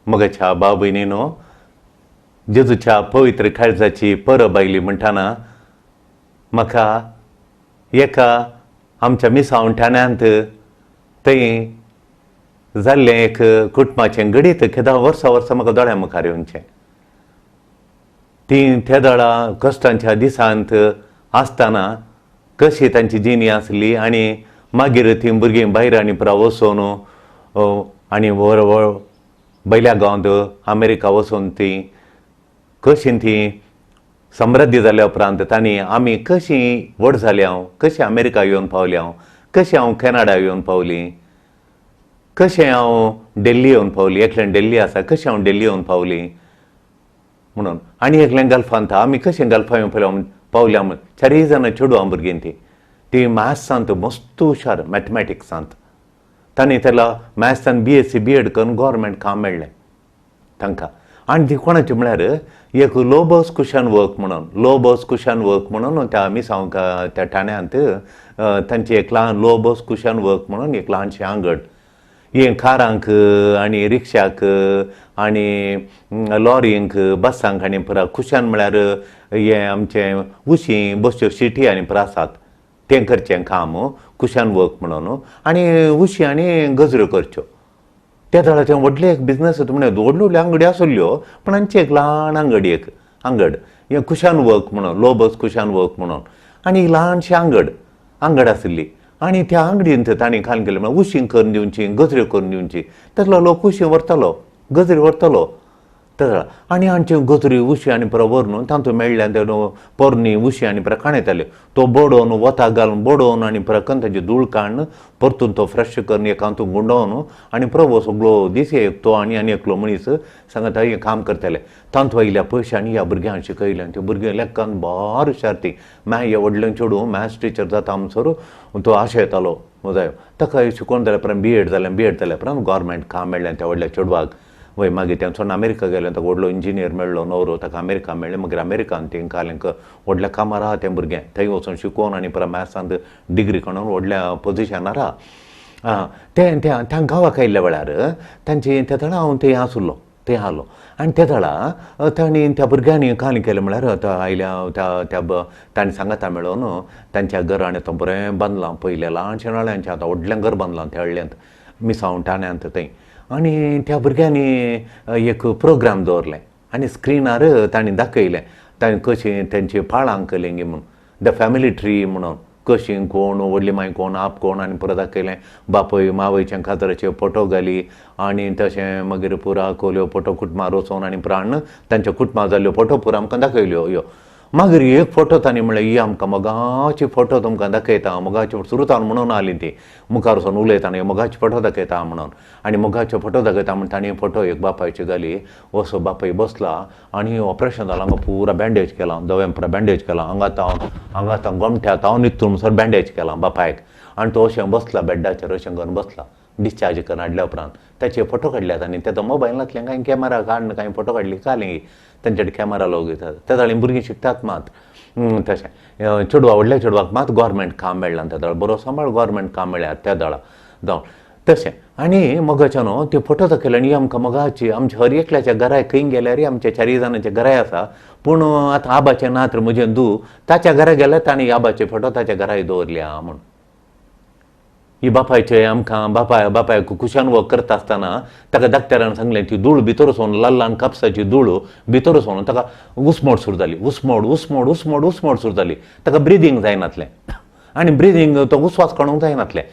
मगाच्या भाव भयणीनो, जेजूच्या पवित्र काळजाची परब आयली म्हणटाना म्हाका एका आमच्या मिसांव ठाण्यांत थंय जाल्लें एक कुटुंबाचें घडीत केदां वर्सां वर्सां म्हाका दोळ्या मुखार येवचें. तीं त्या दळा कश्टांच्या दिसांत आसतना कशी तांची जिणी आसली आनी मागीर तीं भुरगीं भायर आनी पुरा वचून आनी व्हर भायल्या गांवांत अमेरिका वचून तीं कशीं तीं समृद्धी जाल्या उपरांत तांणी आमी कशीं व्हड जाल्या, कशीं अमेरिका येवन पावल्या, कशें हांव कॅनडा येवन पावली, कशें हांव दिल्ली येवन पावली, एकल्यान दिल्ली आसा, कशें हांव दिल्ली येवन पावली म्हणून, आनी एकल्यान गल्फांत आमी कशें गल्फा येवन पावल्या म्हूण. चारय जाणां चेडवां भुरगीं तीं तीं मॅथ्सांत मस्त हुशार, मॅथमॅटिक्सांत. तांणी तेला मॅथ्सान बीएससी बीएड करून गव्हर्मेंट काम मेळ्ळें तांकां. आनी ती कोणाची म्हळ्यार एक लोबोस कुशन वर्क म्हणून, लोबोस कुशन वर्क म्हणून त्या मिसांव त्या ठाण्यांत तांची एक ल्हान लोबोस कुशन वर्क म्हणून एक ल्हानशें आंगड, हें कारांक आनी रिक्षाक आनी लॉरींक बसांक आनी पुरा कुशन म्हळ्यार हें आमचें उशीं बसच्यो सिटी आनी पुरा आसात तें करचें काम कुशन वर्क म्हणून, आनी उशीं आनी गजऱ्यो करच्यो. त्या दळाचें व्हडलें एक बिजनस म्हणल्यार व्हडल्यो व्हडल्यो आंगडी आसल्यो, पूण आमची एक ल्हान आंगडी, एक आंगड हें कुशन वर्क म्हणून, लोबस कुशन वर्क म्हणून, आनी ल्हानशी आंगड आंगड आसली. आनी त्या आंगडींत तांणी खाल केलें म्हळ्यार उशीं करून दिवची, गजऱ्यो करून दिवची. तातलो लोक उशीं व्हरतालो, गजरी व्हरतालो त्या. आनी आमच्यो गजरी उशी आनी पुरो व्हरून तातूंत मेळ्ळ्या ते पोरणी उशी आनी पुरो काणयताले. तो बडोवन वताक घालून बडोवन आनी पुरो करून ताजी धूळ काडून परतून तो फ्रेश करून एक हातूंत गुंडोवन आनी पुरो सगळो दीस एक तो आनी आनी एकलो मनीस सांगता हें काम करताले. तातूंत आयिल्ल्या पयशांनी ह्या भुरग्यांक शिकयलें आनी त्यो भुरगीं लेखान बार हुशार तीं. मागीर ह्या व्हडलें चेडूं मॅथ्स टिचर जाता म्हणसर तो आशा येतालो जायो. ताका शिकोवन जाल्या उपरांत बीएड जालें, बीएड जाल्या उपरांत गव्हर्मेंट काम मेळ्ळें त्या व्हडल्या चेडवाक. वय मागीर तें अमेरिका गेलें, ताका व्हडलो इंजिनियर मेळ्ळो नवरो, ताका अमेरिका मेळ्ळें. मागीर अमेरिकान तें कालेंक व्हडल्या कामार आहा तें भुरगें, थंय वचून शिकोवन आनी परत मॅथ्सांत डिग्री काडून व्हडल्या पोजिशनार आहा. तें त्या गांवाक आयिल्ल्या वेळार तांचे त्या थळा हांव थंय आसलो, थंय आहलो. आनी त्या थळा तांणी त्या भुरग्यांनी काल केलें म्हळ्यार आयल्या त्या त्या तांणी सांगाता मेळोवन तांच्या घरान आतां बरें बांदलां, पयलें ल्हानशें नळ्यांचें आतां व्हडलें घर बांदलां त्या हळ्ळ्यांत मिसांव ठाण्यांत थंय. आनी त्या भुरग्यांनी एक प्रोग्राम दवरलें आनी स्क्रिनार तांणी दाखयलें तांणी कशीं तेंची पाळां केली म्हूण, the family tree म्हणून, कशीं कोण व्हडली माय कोण आप कोण आनी पुरो दाखयलें. बापूय मावयच्या काजराचे फोटो घाली आनी तशें मागीर पुरा कोल्यो फोटो कुटुंबार वचोन आनी पुराण तांच्या कुटुंबां जाल्ल्यो फोटो पुरा आमकां दाखयल्यो ह्यो. मागीर एक फोटो तांणी म्हणलें, ही आमकां मोगाची फोटो तुमकां दाखयता, मोगाची सुरतान म्हणून आली ती मुखार वचून उलयतना मोगाची फोटो दाखयता म्हणून, आनी मोगाचे फोटो दाखयता म्हण तांणी फोटो एक बापायची घाली. असो बापाय बसला आनी ऑपरेशन जालां, हांगा पुरा बँडेज केलां, दोव्यान पुरा बँडेज केलां, हांगा तावन हांगा तावन गोमट्या तावन इतून सर बँडेज केलां बापायक. आनी तो अशें बसला बेड्डाचेर अशें करून बसला. डिस्चार्ज करून हाडल्या उपरांत ताचे फोटो काडल्यात आनी तेजो मोबायलांतल्यान कांय कॅमेरा काडून कांय फोटो काडली काडली तांचे कॅमेरा लोक घेतात. त्या जाणी भुरगीं शिकतात मात तशें चेडवा व्हडल्या चेडवाक मात गव्हर्मेंट काम मेळ्ळां, त्या दळा बरो सांबाळ गव्हर्मेंट काम मेळ्ळ्या त्या दळा जावन तशें. आनी मोगाच्या न्हू ते फोटो दाखयले आनी आमकां मोगाची आमच्या हर एकल्याच्या घराय खंय गेल्यार आमच्या चारय जाणांच्या घराय आसा, पूण आतां आबाचें ना तर म्हजें दू ताच्या घरा गेल्यार ताणें आबाचे फोटो ताच्या घराय दवरल्या म्हूण. ही बापायचे आमकां बापाय बापायक कुशन वर्क करता आसतना ताका डॉक्टरान सांगलें ती धूळ भितर वचून ल्हान ल्हान कापसाची धूळ भितर वचून ताका उस्मोड सुरू जाली, उस्मोड उस्मोड उस्मोड उस्मोड सुरू जाली, ताका ब्रिदींग जायनातलें आनी ब्रिदींग तो उस्वास काडूंक जायनातलें.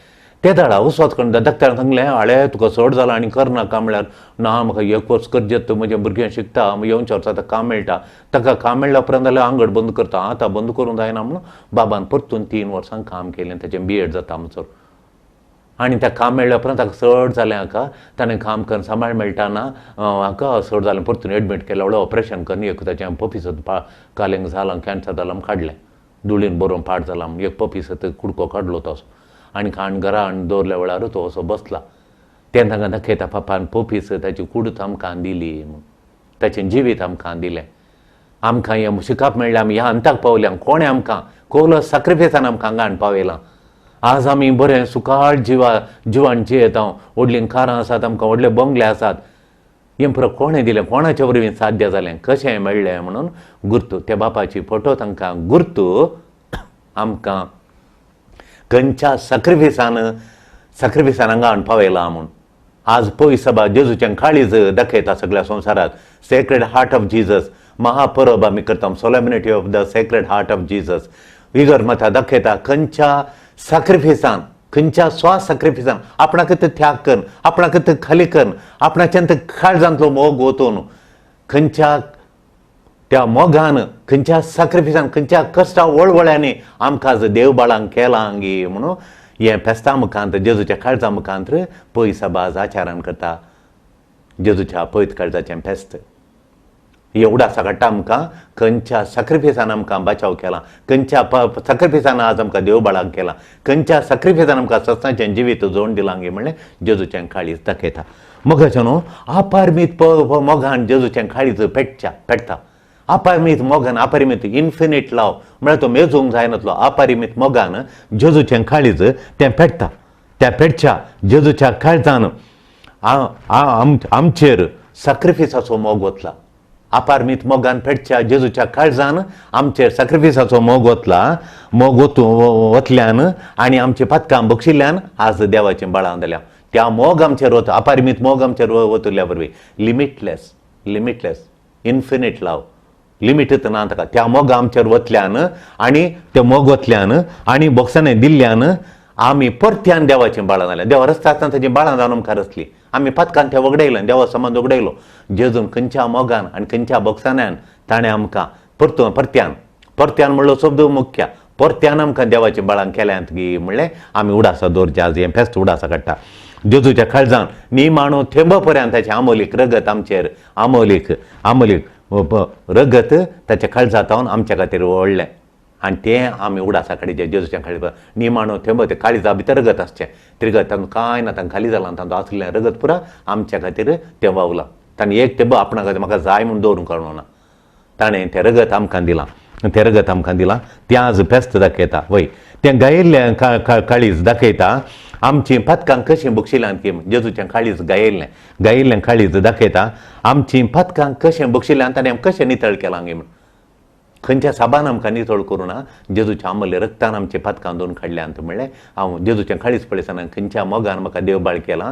ते दळा उस्वास काडून डॉक्टरान सांगलें हाळे तुका चड जाला आनी करनाका म्हळ्यार ना म्हाका एक वर्स करजेत म्हजें भुरगें शिकता येवच्या वर्सा ताका काम मेळटा, ताका काम मेळ्ळ्या उपरांत जाल्यार आंगड बंद करता, आतां बंद करूंक जायना म्हणून बाबान परतून 3 वर्सां काम केलें, ताचें बीएड जाता म्हणसर. आनी त्या काम मेळ्ळ्या उपरांत ताका चड जालें हाका ताणें काम करून सांबाळ मेळटा ना हाका चड जालें, परतून एडमीट केलें, व्हडलें ऑपरेशन करून एक ताचें पपीसत कालेंक जालां कॅन्सर जालां म्हूण काडलें, धुळीन बरोवन पाड जाला म्हूण एक पपीसत कुडको काडलो तो असो आनी काण घरा हाडून दवरल्या वेळार तो असो बसला. तें तांकां दाखयता पापान पपीस ताची कूड आमकां दिली म्हूण, ताचें जिवीत आमकां दिलें, आमकां हें शिकप मेळ्ळें, आमी ह्या अंताक पावल्या, कोणें आमकां कोलो सॅक्रिफायसान आमकां हांगा हाडून पावयलां. आज आमी बरें सुखाळ जिवान जियेता, व्हडलीं कारां आसात आमकां, व्हडले बंगले आसात. हें पुरो कोणें दिलें, कोणाच्या वरवीं साध्य जालें, कशें मेळ्ळें म्हणून गुर्तू त्या बापाची फोटो तांकां गुर्तू आमकां खंयच्या सॅक्रिफिसान सॅक्रिफिसान हांगा हाडून पावयला म्हूण. आज पयस सभा जेजूचें काळीज दाखयता सगळ्या संवसारात. सेक्रेड हार्ट ऑफ जीजस महापरब आमी करता, solemnity of the sacred heart of Jesus. इगर माता दाखयता खंयच्या सॅक्रिफिसान, खंयच्या स्वास सॅक्रिफिसान आपणाक त्याग करून, आपणाक खाली करून, आपणाच्यान काळजांतलो मोग ओतून, खंयच्या त्या मोगान, खंयच्या सॅक्रिफिसान, खंयच्या कश्टा वळवळ्यांनी आमकां आज देवबाळांक केलां गी म्हणून हें फेस्ता मुखांत जेजूच्या काळजा मुखांत पयस सभा आज आचारान करता जेजूच्या पयत काळजाचें फेस्त. हे उडासा काडटा आमकां खंयच्या सॅक्रिफिसान आमकां बचाव केला, खंयच्या सॅक्रिफिसान आज आमकां देवबाळाक केला, खंयच्या सॅक्रिफिसान आमकां सत्साचें जिवीत जोड दिलां गी म्हणलें जेजूचें काळीज दाखयता. मोगाचें न्हू अपारमीत मोगान जेजूचें काळीज पेटच्या पेटता. अपरिमीत मोगान, अपरिमीत इन्फिनीट लव म्हळ्यार तो मेजूंक जायनातलो अपरिमीत मोगान जेजूचें काळीज तें पेटता. त्या पेटच्या जेजूच्या काळजान आमचेर सॅक्रिफिसाचो मोग वतला. अपारमीत मोगान पेटच्या जेजूच्या काळजान आमचेर सॅक्रिफिसाचो मोग वतला. मोग वतल्यान आनी आमची पातकां बक्षिल्ल्यान आज देवाचीं बाळां जाल्या. त्या मोग आमचेर वता, अपारमीत मोग आमचेर वतल्या वरवीं लिमिटलेस, लिमिटलेस इन्फिनीट लव, लिमिटच ना ताका. त्या मोग आमचेर वतल्यान आनी त्या मोग वतल्यान आनी बोक्सांनी दिल्ल्यान आमी परत्यान देवाचीं बाळां जाल्या. देवा रस्ता आसतना ताचीं बाळां जावन आमकां रचली. आमी पातकान ते वगडयलें, देवा संबंद वगडयलो. जेजून खंयच्या मोगान आनी खंयच्या बोक्साण्यान ताणें आमकां परतून परत्यान, परत्यान म्हणलो शब्द मुख्य, परत्यान आमकां देवाचीं बाळां केल्यांत गी म्हणलें आमी उडासा दवरचें. आज हें फेस्त उडासा काडटा जेजूच्या काळजान निमाणो थेंबो पर्यंत ताचें आमोलीक रगत आमचेर, आमोलीक आमोलीक रगत ताच्या काळजांत आमच्या खातीर व्हडलें आनी तें आमी उडासा काडीचें जेजूच्या काळजा निमाणो थेंबो तें काळीजा भितर रगत आसचें, तें रगत तातूंत कांय ना, तांकां खाली जालां, तांतूंत आसलें रगत पुरा आमच्या खातीर तें वावलां. ताणें एक थेंबो आपणा खातीर म्हाका जाय म्हूण दवरूंक काडूंक ना, ताणें तें रगत आमकां दिलां, तें रगत आमकां दिलां. तें आज फेस्त दाखयता. वय तें गायिल्लें काळीज दाखयता आमचीं पातकां कशीं बक्षिल्यांत की जेजूचें काळीज गायिल्लें, गायिल्लें काळीज दाखयता आमचीं पातकां कशें बक्षिल्यांत आनी आमी कशें नितळ केलां गी म्हूण. खंयच्या साबान आमकां नितळ करूं ना, जेजूच्या आमल्ल्या रक्तान आमचीं पातकां धुवन काडल्यांत म्हणलें हांव जेजूचें काळीज पळयतना खंयच्या मोगान म्हाका देवबाळ केलां,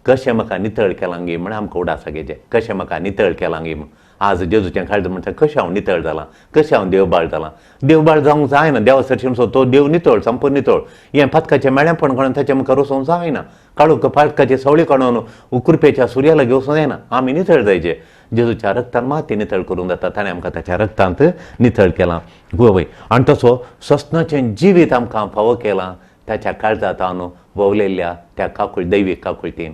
कशें म्हाका नितळ केलां गी म्हण आमकां उडासा घेवचें, कशें म्हाका नितळ केलां गी म्हूण. आज जेजूचें काळीज म्हणटा कशें हांव नितळ जालां, कशें हांव देवबाळ जालां. देवबाळ जावंक जायना, देवा सरशीं तो देव नितळ, संपूर्ण नितळ. हें पातकाचें मेळेपण काडून ताचें मुखार वचूंक जायना, काळोख पातकाची सवळी काडून कुरपेच्या सुर्या लागीं वचूंक जायना. आमी नितळ जायचे जेजूच्या रक्तान माती नितळ करूंक जाता, ताणें आमकां ताच्या रक्तांत नितळ केलां. वय आनी तसो सस्नाचें जिवीत आमकां फावो केलां ताच्या काळजांत व्हवलेल्या त्या काकूळ दैवीक काकुळटीन,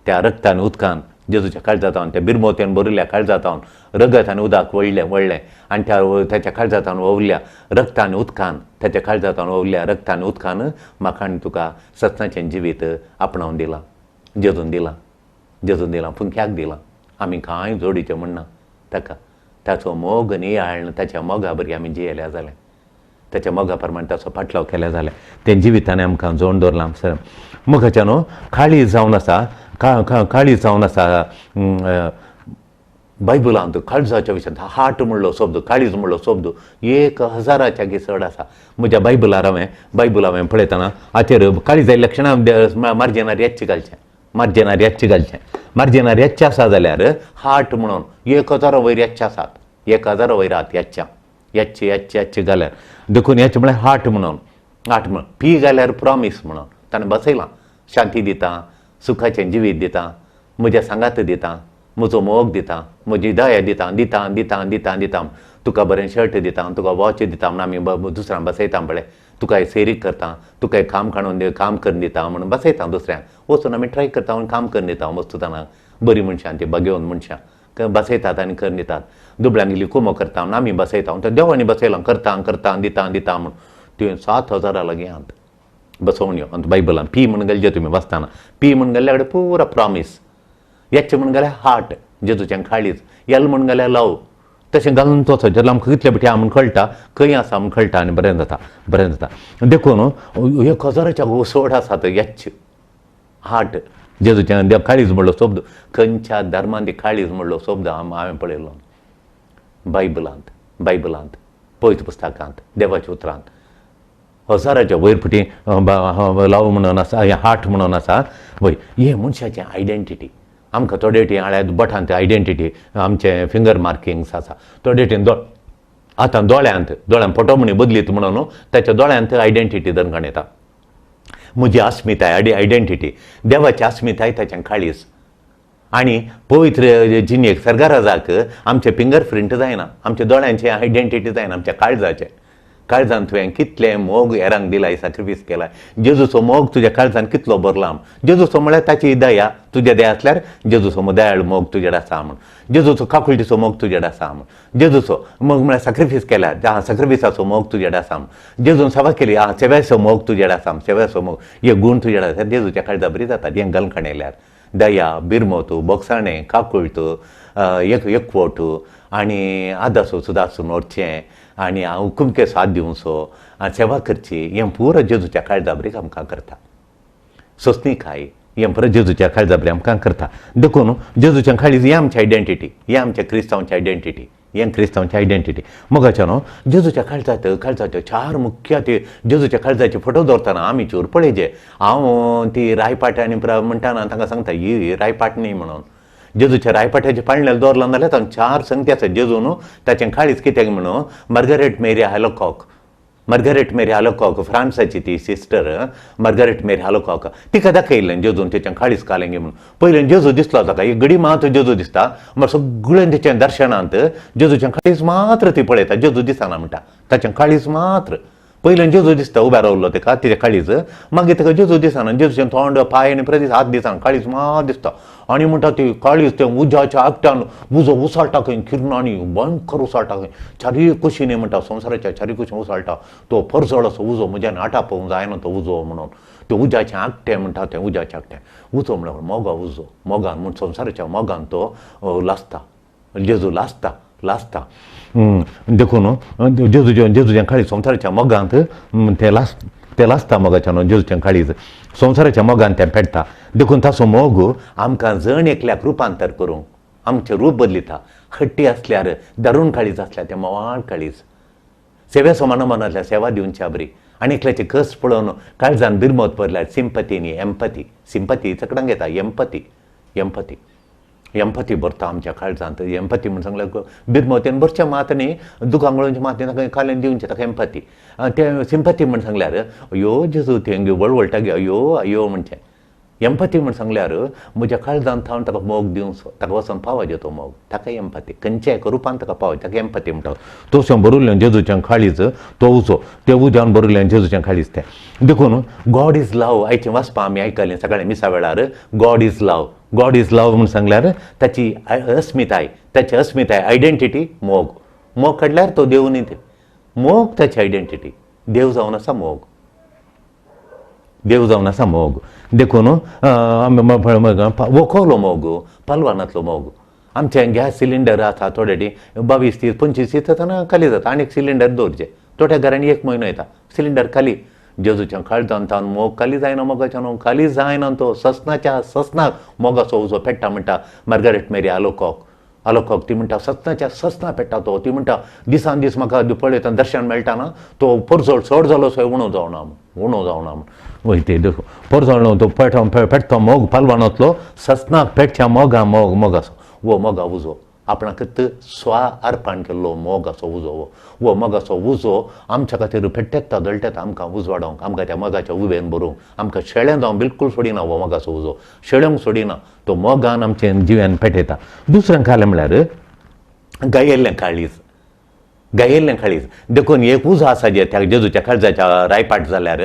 त्या रक्तान उदकान जेजूच्या काळजांत त्या बिरमोत्यान भरिल्ल्या काळजांत रगत आनी उदक वळलें वळलें आनी त्या ताच्या काळजांत व्हवल्या रक्तान उदकान, ताच्या काळजांत व्हवल्या रक्तान उदकान म्हाका आनी तुका सत्साचें जिवीत आपणावन दिलां, जेजून दिलां, जेजून दिलां, फुंक्याक दिलां. आमी कांय जोडीचें म्हणना ताका, ताचो मोग नियाळ ताच्या मोगा भुरगीं आमी जियेल्या जालें, ताच्या मोगा प्रमाणे ताचो फाटलाव केल्या जालें, तें जिवितान आमकां जोड दवरलां. सर मोगाच्या न्हू काळी जावन आसा, काळी जावन आसा बायबलांत काळजाच्या विशयांत हार्ट म्हणलो शब्द, काळीज म्हणलो शब्द 1000 गी चड आसा. म्हज्या बायबलार हांवें, बायबल हांवें पळयतना हाचेर काळीजा लक्षणां मार्जिनार एच घालचें, मार्जिनार एच घालचें, मार्जिनार एच आसा जाल्यार हार्ट म्हणून 1000 वयर एच आसात, 1000 वयर आहात एच्च्या, एच एच एच घाल्यार देखून एच म्हळ्यार हार्ट म्हणून, हार्ट म्हणून. पी घाल्यार प्रॉमीस म्हणून ताणें बसयलां, शांती दिता, सुखाचें जिवीत दिता, म्हज्या सांगात दिता, म्हजो मोग दिता, म्हजी दया दिता, दिता दिता दिता दिता, तुका बरें शर्ट दिता, तुका वॉच दिता म्हूण आमी दुसऱ्यांक बसयता पळय, तुका सेरीक करता, तुका काम काडून काम करून दिता म्हणून बसयता दुसऱ्यांक, वचून आमी ट्राय करता म्हणून काम करून दिता वस्तुताना बरीं मनशां ती बगेवन मनशां बसयतात आनी करून दितात. दुबळ्यांगेली कुमो करता म्हणून आमी बसयता, त्या देवांनी बसयलां करता करता दिता दिता म्हणून तुवें 7000 लागीं आहात बसोवण्यो आनी बायबलान पी म्हणून गेले तुमी वाचतना पी म्हणून गेल्ल्या कडेन पुरा प्रॉमीस, एच म्हणून गेल्यार हार्ट जेजूचें काळीज, एल म्हणून गेल्यार लव, तशें घालून तसो जेन्ना आमकां कितले पिठी म्हूण कळटा खंय आसा म्हूण कळटा आनी बरें जाता, बरें जाता. देखून 1000 चड आसात एच. हार्ट जेजूचें देव काळीज म्हणलो शब्द खंयच्या धर्मान ती काळीज म्हणलो शब्द हांवें पळयलो बायबलांत, बायबलांत पवित्र पुस्तकांत देवाच्या उतरांत हजाराच्या वयर फुटी लव म्हणून आसा, हें हार्ट म्हणून आसा. वय हें मनशाचें आयडेंटिटी. आमकां थोडे टी आळ्या बोटांत आयडेंटिटी आमचे फिंगर मार्किंग्स आसा, थोडे टी आतां दोळ्यांत दोळ्यान फोटो म्हणी बदलीत म्हणून ताच्या दोळ्यांत आयडेंटिटी दनकण येता. म्हजी अस्मिताय आयडेंटिटी देवाची अस्मिताय ताचें काळीज. आनी पवित्र जिणेक सर्गाराजाक आमचे फिंगर प्रिंट जायना, आमच्या दोळ्यांचे आयडेंटिटी जायना, आमच्या काळजाचें. काळजान तुवें कितलें मोग हेरांक दिलाय, सॅक्रिफायस केलाय, जेजूचो मोग तुज्या काळजान कितलो भरला. जेजूचो म्हळ्यार ताची दया, तुज्या दया आसल्यार जेजूचो दयाळ मोग तुजेड आसा म्हूण, जेजूचो काकुळटीचो मोग तुजेड आसा म्हूण, जेजूचो मोग म्हळ्यार सॅक्रिफायस केल्यार आं सॅक्रिफायसाचो मोग तुजेड आसा म्हूण, जेजून सेवा केली आं सेव्याचो मोग तुजेड आसा, सेव्याचो मोग, हे गूण तुजेड आसा. जेजूच्या काळजा बरी जाता हें गलखण येयल्यार दया, बिरमोत, बोगसाणें, काकुळट, एक एकवट आनी आदासो सुदासून व्हरचें आनी हुकुमके साथ दिवचो आनी सेवा करची, हें पुरो जेजूच्या काळजा बरी आमकां करता. सोंसणीकाय हें पुरो जेजूच्या काळजा बरी आमकां करता. देखून जेजूच्या काळीज हें आमची आयडेंटिटी, हें आमच्या क्रिस्तांवची आयडेंटिटी, हें क्रिस्तांवची आयडेंटिटी. मोगाच्या न्हू जेजूच्या काळजात काळजाच्यो चार मुख्य ते जेजूच्या काळजाचे फोटो दवरतना आमी चूर पळयचे. हांव ती रायपाट आनी म्हणटाना तांकां सांगता ही रायपाट न्ही म्हणून. जेजूच्या रायपाट्याचे पाळण्यार दवरला जाल्यार तांकां चार संगती आसा. जेजू न्हू ताचें काळीज कित्याक म्हणून Margaret Mary Alacoque, Margaret Mary Alacoque फ्रांसाची ती सिस्टर मार्गरेट मेरी आलोकॉक, तिका दाखयल्लें जेजून तेचें काळीज कालें म्हणून. पयलें जेजू दिसलो ताका, एक घडी मात जेजू दिसता, मागीर सगळें तेचें दर्शनांत जेजूचें काळीज मात्र ती पळयता, जेजू दिसना म्हणटा, ताचें काळीज मात्र. पयलें जेजू दिसता उबे रावलो ताका तिचें काळीज, मागीर ताका जेजू दिसना, जेजूचें तोंड पांय आनी प्रदीस हात दिसना, काळीज मात दिसता. आनी म्हणटा ती काळीज तें उज्याच्या आगट्यान उजो उसळटा खंय, किरणांनी भयंकर उसळटा खंय, चारीय कुशींनी म्हणटा संवसाराच्या चारीय कुशीन उसळटा तो परजळ असो उजो, म्हज्यान आटापोवंक जायना तो उजो म्हणून. तें उज्याचें आगटें म्हणटा, तें उज्याचें आगटें उजो म्हणल्यार मोगा उजो, मोगान म्हूण संवसाराच्या मोगान तो लासता, जेजू लासता लासता. देखून जेजूचें जेजूचें काळीज संवसाराच्या मोगांत तें लास तें लासता मोगाच्या न्हू जेजूचें काळीज संवसाराच्या मोगान तें पेडटा. देखून ताचो मोग आमकां जण एकल्याक रुपांतर करूंक आमचें रूप बदलिता. हट्टी आसल्यार दारूण काळीज आसल्यार तें मोवाळ काळीज, सेवे समान मनांतल्या सेवा दिवच्या बरी आनी एकल्याचे कस पळोवन काळजान बिरमत भरल्यार सिंपती न्ही एम्पती, सिंपती चकडांक येता, एम्पती एम्पती एम्पती भरता आमच्या काळजांत. एम्पती म्हण सांगल्यार बिरमोतेन भरचें मात न्ही, दुकां गळोवचें मात न्ही, ताका काल्यान दिवचें ताका एम्पती. तें सिंपती म्हण सांगल्यार अयो जेजू तेंगे वळवळटा गे अयो अयो म्हणचें. एम्पती म्हण सांगल्यार म्हज्या काळजांत थावन ताका मोग दिवचो, ताका वचोन पावचे तो मोग, ताका एम्पती, खंयच्याय एका रुपान ताका पावचे, ताका एम्पती म्हणटा. तशें भरिल्लें जेजूचें काळीज तो उजो, तें उज्यान भरिल्लें जेजूचें काळीज तें. देखून गॉड is love आयचें वाचपा आमी आयकलें सकाळीं मिसा वेळार, God is love, God is love म्हूण सांगल्यार ताची अस्मिताय, ताची अस्मिताय आयडेंटिटी मोग. मोग काडल्यार तो देव न्ही, ते मोग ताची आयडेंटिटी, देव जावन आसा मोग, देव जावन आसा मोग. देखून वखोलो मोग, पालवानांतलो मोग. आमचें गॅस सिलिंडर आसा थोडे टी 22 30 25 30 जातना खाली जाता, आनी एक सिलिंडर दवरचें, थोड्या घरांनी एक म्हयनो येता सिलिंडर खाली. जेजूच्या काळजान तावन मोग खाली जायना, मोगाच्या न्हू खाली जायना तो ससनाच्या ससनाक मोगाचो उजो पेट्टा म्हणटा मार्गरेट मेरी आलोकॉक, आलोकॉक ती म्हणटा ससनाच्या ससना पेट्टा तो. ती म्हणटा दिसान दीस म्हाका पळयता दर्शन मेळटा ना, तो परजळ चड जालो सो उणो जावना म्हूण, उणो जावना म्हूण. वय ते देखून परजळ तो पेटो पेटतो मोग पालवानांतलो ससनाक पेटच्या मोगा मोग मोगाचो वो मोगा उजो, आपणाकच स्वा अर्पण केल्लो मोगाचो उजो हो, वो मोगाचो उजो आमच्या खातीर पेट्टेता जळटेता, आमकां उजवाडोवंक, आमकां त्या मोगाच्या उबेन भरूंक, आमकां शेळें जावं बिलकूल सोडिना हो मोगाचो उजो, शेळ्यांक सोडिना, तो मोगान आमचें जिव्यान पेटयता. दुसरें कालें म्हळ्यार गायेल्लें काळीज, गायेल्लें काळीज. देखून एक उजो आसा जे त्या जेजूच्या काळजाच्या रायपाट जाल्यार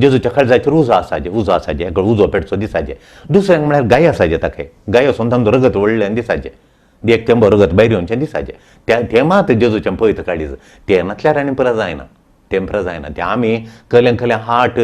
जेजूच्या काळजाचेर उजो आसा जे, उजो आसा जे उजो पेटचो दिसाचे. दुसरें म्हळ्यार गाय आसा जे ताका गाय वचून तांचो रगत वळ्ळें दिसाचें, एक तेंबो रगत भायर येवचें दिसाचें, त्या तें मात जेजूचें पयत काळीज तें नासल्यार आनी पुरो जायना, तें पुरो जायना. तें आमी कलें कलें हाट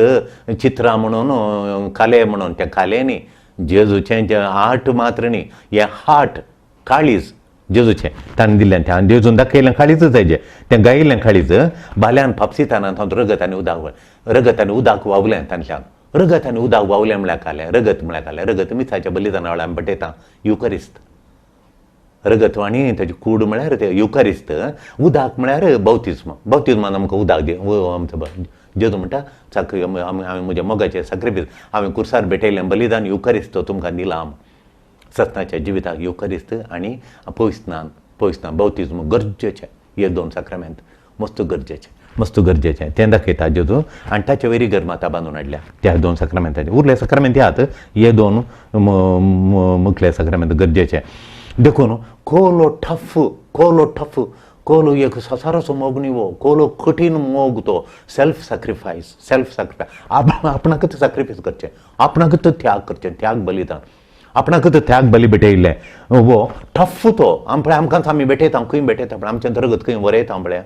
चित्रां म्हणून काले म्हणून तें कालें न्ही, जेजूचें जें आर्ट मात्र न्ही, हें हार्ट काळीज जेजूचें ताणें दिल्लें तें, आनी जेजून दाखयलें काळीजच तेजें, तें गायिल्लें काळीज बाल्यान फापसिताना तातूंत रगत आनी उदक, रगत आनी उदक व्हांवलें तांतल्यान. रगत आनी उदक व्हांवलें म्हळ्यार कालें, रगत म्हळ्यार कालें, रगत मिसाच्या बलिदाना वेळार आमी भेटयता युकरिस्त, रगत आनी ताची कूड म्हळ्यार ते युकरिस्त, उदक म्हळ्यार बौतिज्म, बौतिज्मान आमकां उदक दी आमचो जेजू म्हणटा आमी म्हज्या मोगाचें साक्रिफीस हांवें कुर्सार भेटयलें बलिदान युकरिस्त तुमकां दिलां. आम सत्नाच्या जिविताक युकरिस्त आनी पयसनान पयसना बौतिज्म गरजेचें, हे दोन साक्रामेंत मस्त गरजेचें, मस्त गरजेचें तें दाखयता जेजू. आनी ताचे वयरी गरमाता बांदून हाडल्या त्या दोन साक्रामेंताचे, उरले साक्रामेंत ह्यात हे दोन मुखले साक्रामेंत गरजेचे. देखून कोलो ठफ, कोलो ठफ, कोलो एक संवसाराचो मोग न्ही हो, कोलो कठीण मोग तो, सेल्फ सॅक्रिफायस, सेल्फ सॅक्रिफायस, आपणाकच सॅक्रिफायस करचें, आपणाकच त्याग करचें, त्याग बलिदान, आपणाकच त्याग बली भेटयल्लें हो ठफ तो. आमकां आमकांच आमी भेटयता, खंय भेटयता पण आमचें रगत खंय वरयता म्हळ्यार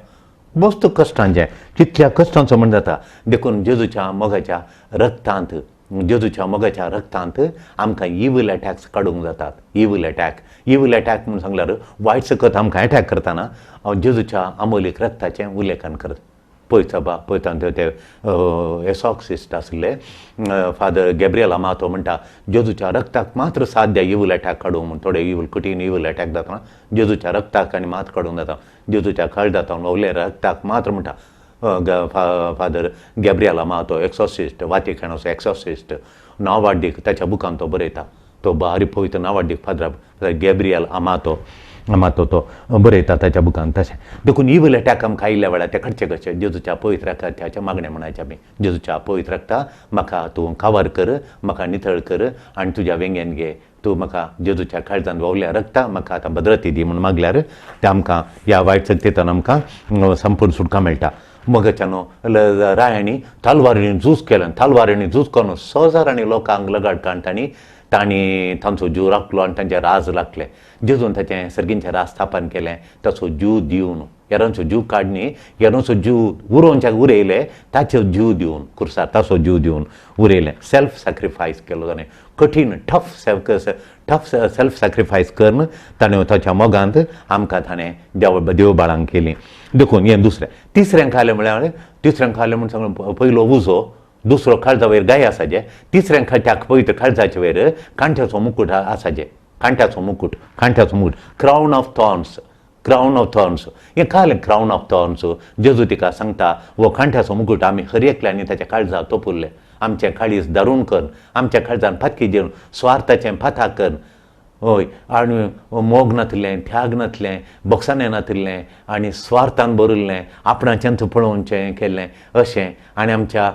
मस्त कश्टांचें, कितल्या कश्टांचो म्हण जाता. देखून जेजूच्या मोगाच्या रक्तांत, जेजूच्या मोगाच्या रक्तांत आमकां इवील एटॅक्स काडूंक जातात. इवील एटॅक, इवील एटॅक म्हूण सांगल्यार वायट सकत आमकां एटॅक करतना जेजूच्या अमोलीक रक्ताचें उल्लेखन करता. पळय बा पळयता ते एसॉक्सिस्ट आसले फादर गॅब्रियल अमातो म्हणटा जेजूच्या रक्ताक मात्र साध्य इवील एटॅक काडूंक म्हूण. थोडे इवील कठीण इवील एटॅक जातना जेजूच्या रक्ताक आनी मात काडूंक जाता, जेजूच्या काळजांत व्हांवले रक्ताक मात्र म्हणटा फादर गॅब्रियल अमातो एक्सॉसिस्ट, वातिकानाचो एक्सॉसिस्ट, नांवाड्डीक ताच्या बुकान तो बरयता, तो बारी पवित्र नांवाड्डीक फादर गॅब्रियल अमातो, अमातो तो बरयता ताच्या बुकान तशें. देखून इवील एटॅक आमकां आयिल्ल्या वेळार ते काडचे कशे, जेजूच्या पवित्र रक्ताच्या मागणें म्हणायचें आमी, जेजूच्या पवित्र रक्ता म्हाका तूं कावर कर, म्हाका नितळ कर आनी तुज्या वेंगेन घे, तूं म्हाका जेजूच्या काळजान व्हांवल्या रक्ता म्हाका आतां भद्रती दी म्हूण मागल्यार ते आमकां ह्या वायट शक्तींतल्यान आमकां संपूर्ण सुटका मेळटा. मगच्यानो रायांनी तलवारींनी झूज केलें, तलवारींनी झूज करून हजारांनी लोकांक लगाड काडून तांणी तांणी तांचो जीव राखलो आनी तांचें राज राखलें. जेजून ताचें सर्गींचें राज स्थापन केलें, ताचो जीव दिवन, हेरांचो जीव काडणी, हेरांचो जीव उरोवच्याक उरयले, ताचो जीव दिवन कुर्सार ताचो जीव दिवन उरयलें. सेल्फ सॅक्रिफायस केलो ताणें, कठीण टफ टफ सेल्फ सॅक्रिफायस करून ताणें ताच्या मोगांत आमकां ताणें देव देवबाळांक केली. देखून हें दुसरें. तिसरें खालें म्हळ्यार, तिसरें खालें म्हूण सांगलें पयलो उजो, दुसरो काळजा वयर गाय आसाचे, तिसरें त्या पवित्र काळजाचे वयर कांट्याचो मुकूट आसाचे, कांट्याचो मुकूट, कांट्याचो मुकूट, crown of thorns, crown of thorns. हें कालें क्रावन ऑफ थॉर्न्स, जेजू तिका सांगता हो कांट्याचो मुकूट आमी हर एकल्यांनी ताच्या काळजा तोपुरलें, आमचें काळीज दारून कर, आमच्या काळजान पातकी जेवन स्वार्थाचें पाताक कर, हय, आनी मोग नातिल्लें, त्याग नातलें, बोगसाणें नातिल्लें आनी स्वार्थान भरिल्लें, आपणाचेंच पळोवचें केल्लें अशें. आनी आमच्या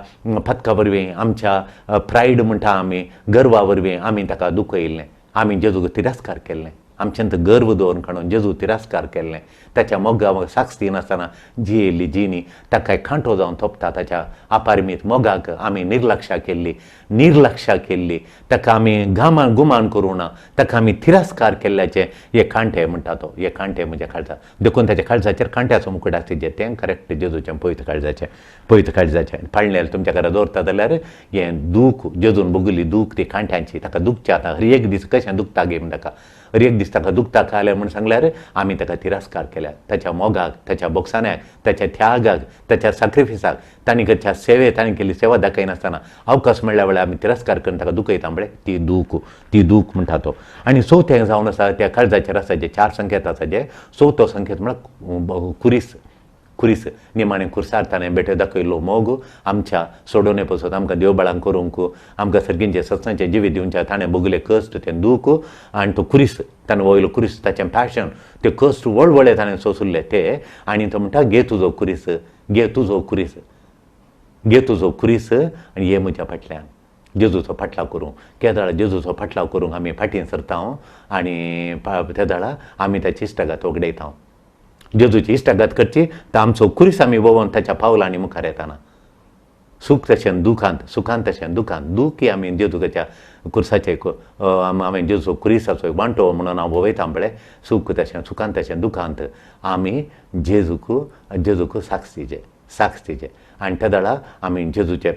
पथका वरवीं, आमच्या प्रायड म्हणटा आमी, गर्वा वरवीं आमी ताका दुखयल्लें, आमी जेजूक तिरस्कार केल्लें, आमच्यांत गर्व दवरून काडून जेजू तिरस्कार केल्लें, ताच्या मोगा साक्ष दिनासतना जियेल्ली जिणी ताका कांटो जावन तोपता. ताच्या अपारमीत मोगाक आमी निर्लक्षा केल्ली, निर्लक्षा केल्ली, ताका आमी घामान गुमान करूं ना, ताका आमी तिरस्कार केल्ल्याचे हे कांटे म्हणटा तो, हे कांटे म्हज्या काळजा. देखून ताच्या काळजाचेर कांट्याचो मुकूट आसता जें तें करेक्ट जेजूचें पवित्र काळजाचें, पवित्र काळजाचें पाळण्यार तुमच्या घरा दवरता जाल्यार हें दूख जेजून भोगली दूख ती कांट्यांची, ताका दुखचें आतां हर एक दीस कशें दुखता गे म्हण ताका हर एक दीस ताका दुखता खालें म्हूण सांगल्यार आमी ताका तिरस्कार केल्या, ताच्या मोगाक, ताच्या बोगसाण्याक, ताच्या त्यागाक, ताच्या सॅक्रिफिसाक, तांणी करच्या सेवे, तांणी केल्ली सेवा दाखयनासतना अवकाश मेळ्ळ्या वेळार आमी तिरस्कार करून ताका दुखयता म्हळ्यार ती दूख, ती दूख म्हणटा तो. आनी चवथें जावन आसा त्या काळजाचेर आसा जे चार संकेत आसा, जे चवथो संकेत म्हळ्यार कुरीस, कुरीस. निमाणें कुर्सार ताणें बेठे दाखयल्लो मोग आमच्या सोडोवणे पसत आमकां देवबाळांक करूंक, आमकां सर्गींचें सत्सांचें जिवीत दिवच्या ताणें भोगले कश्ट, तें दूख आनी तो कुरीस, ताणें वयलो कुरीस, ताचें पॅशन, ते कश्ट वळवळे ताणें सोंसुल्ले ते. आनी तो म्हणटा घे तुजो कुरीस, घे तुजो कुरीस, घे तुजो कुरीस आनी ये म्हज्या फाटल्यान. जेजूचो फाटलाव करूंक केदळा जेजूचो फाटलाव करूंक आमी फाटीं सरता आनी तेदळा आमी ताची इश्टागत वगडयता. जेजूची इश्टागत करची तर आमचो कुरीस आमी वोवन ताच्या पावलांनी मुखार येताना सूख तशें दुखांत, सुखांत तशें दुखांत, दूख ही आमी जेजूच्या कुर्साचे आमी जेजूचो कुरिसाचो एक वांटो म्हणून हांव वोवयता पळय, सूख तशें सुखांत तशें दुखांत आमी जेजूक जेजूक साक्ष दिचे, साक्ष दिचे. आनी त्या वेळार आमी जेजूचे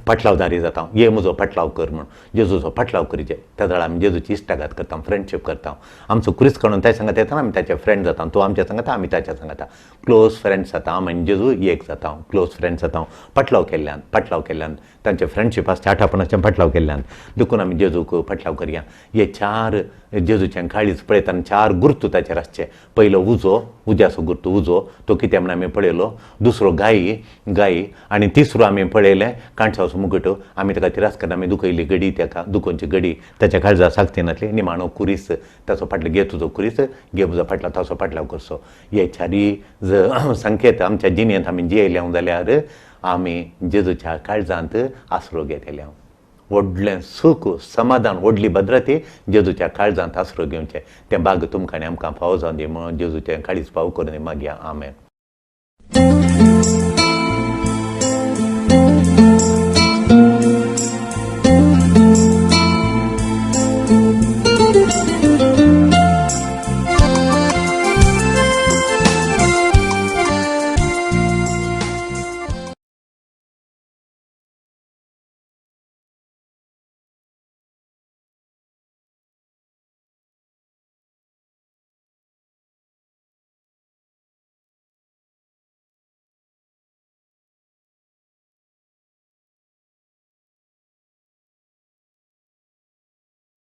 पाटलावदारी जाता. ये म्हजो पाटलाव कर म्हूण जेजूचो पाटलाव करचे. त्या वेळार आमी जेजूची इश्टागात करता, फ्रेंडशीप करता. आमचो क्रिस्त काडून ताच्या सांगात येतना आमी ताचे फ्रेंड जाता, तो आमच्या सांगाता, आमी ताच्या सांगाता, क्लोज फ्रेंड्स जाता. आमी आनी जेजू एक जाता, क्लोज फ्रेंड्स जाता पाटलाव केल्ल्यान. पाटलाव केल्ल्यान तांचे फ्रेंडशीप आसता, आठापणाचें पाटलाव केल्ल्यान. देखून आमी जेजूक पाटलाव करया. हे चार जेजूचें काळीज पळयतना चार गुर्तू ताचेर आसचे. पयलो उजो, उज्याचो गुर्तू उजो, तो कितें म्हण आमी पळयलो. दुसरो गायी, गायी, आनी तिसरो आमी पळयलें काणसाचो मुकुट. आमी ताका तिरस्कार, आमी दुखयली गडी, ताका दुखोवची गडी ताच्या काळजा सागती नासली. निमाणो कुरीस, ताचो फाटलो घे तुजो कुरीस, घे म्हजो फाटलो, ताचो फाटलाव करचो. हे चारी संकेत आमच्या जिणेंत आमी जियेले जाल्यार आमी जेजूच्या काळजांत आसरो घेतले. व्हडलें सूख, समाधान, व्हडली भद्रती जेजूच्या काळजांत आसरो घेवचें. तें भाग तुमकां आनी आमकां फावो जावं दी म्हणून जेजूचें काळीज फावो करून मागया. आमेन.